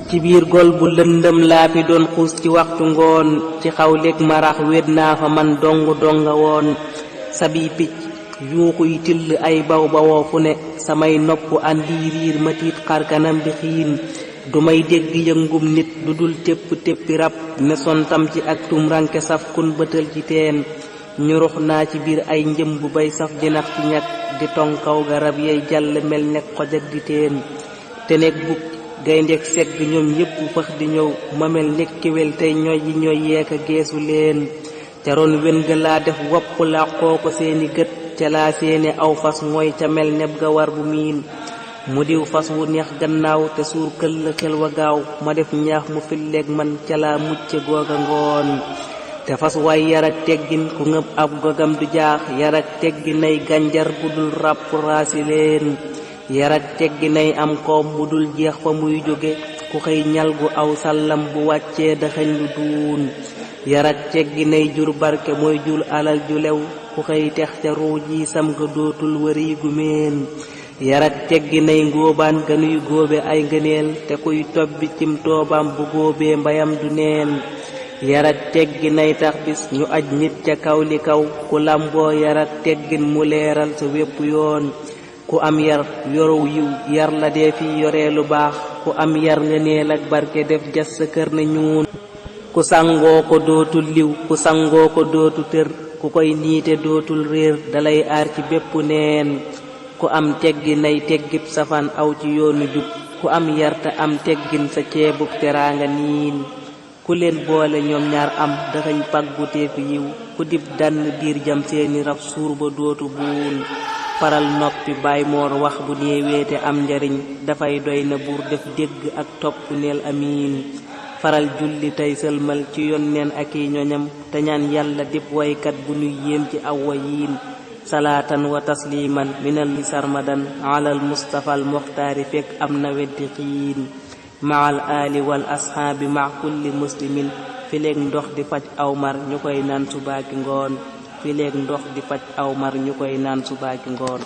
ci biir gol bu lëndëm laa fi doon xuus ci waxtu ngoon ci xawleeg marax wét naa fa man donga woon sabi picc yuuxuy till ay baw bawoo fu ne samay nopp andi riir ma tiit xarkanam bi xiin du may dégg yëngum nit lu dul téppi rab ne sontam ci ak tum ranke saf kun bëtal ci teen ñu rux naa ci biir ay njëmb bay saf jinax ci ñag di tonkaw garab yay jàll mel nekk xojak di teen te nekk bukk gayndeek segg ñoom ñépp fëx di ñëw ma mel nekk kéwél tey ñooy yeeka geesu leen ca ron wen ga laa def wopp làqoo ko seeni gët ca laa seeni aw fas mooy ca mel neb ga war bu miin mu diw fas wu neex gannaaw te suur këll xel wa gaaw ma def ñaax mu filleeg man ca laa mucce googa ngoon te fas waay yarak teggin ku ngëb ab gogam du jaax yarak teggi nay gànjar bu dul ràpp raasi leen yarak teggi nay am koom bu dul jeex fa muy jóge ku xëy ñal gu aw sàllam bu wàccee daxañ lu duun yarak teggi nay jur barke mooy jur alal ju lew ku xëy tex ca ruuj yi sam ga dootul wëri gu meen yarak teggi nay ngóobaan ganuy góobe ay ngëneel te kuy tobbi cim toobam bu góobee mbayam du neen yarak teggi nay tax bis ñu aj nit ca kaw li kaw ku lamboo yarak teggin mu leeral sa wépp yoon ku am yar yorow yiw yar la dee fi yoree lu baax ku am yar ngëneel ak barke def jas sa kër na ñuun ku sangoo ko dootul liw ku sangoo ko dootu tër ku koy niite dootul réer dalay aar ci bépp neen ku am teggi nay teggib safaan aw ci yoonu jub ku am yar te am teggin sa ceebub teraanga niin ku leen boole ñoom ñaar am daxañ pagguteefu yiw ku dib dann diir jam seeni rab suur ba dootu buun faral noppi baay moor wax bu néewee te am njariñ dafay doy na buur def dégg ak topp neel amiin faral julli tey sëlmal ci yonneen ak i ñoñam te ñaan yàlla dib waykat bu nuy yéem ci aw wayiin salaatan wa tasliman minal li sarmadan alal mustafa al muxtaari fekk am na weddi xiin maal aali wal ashaabi ma kulli muslimin fileeg ndox di faj aw mar ñu koy naan subaaki ngoon fileeg ndox di faj aw mar ñu koy naan subaaki ngoon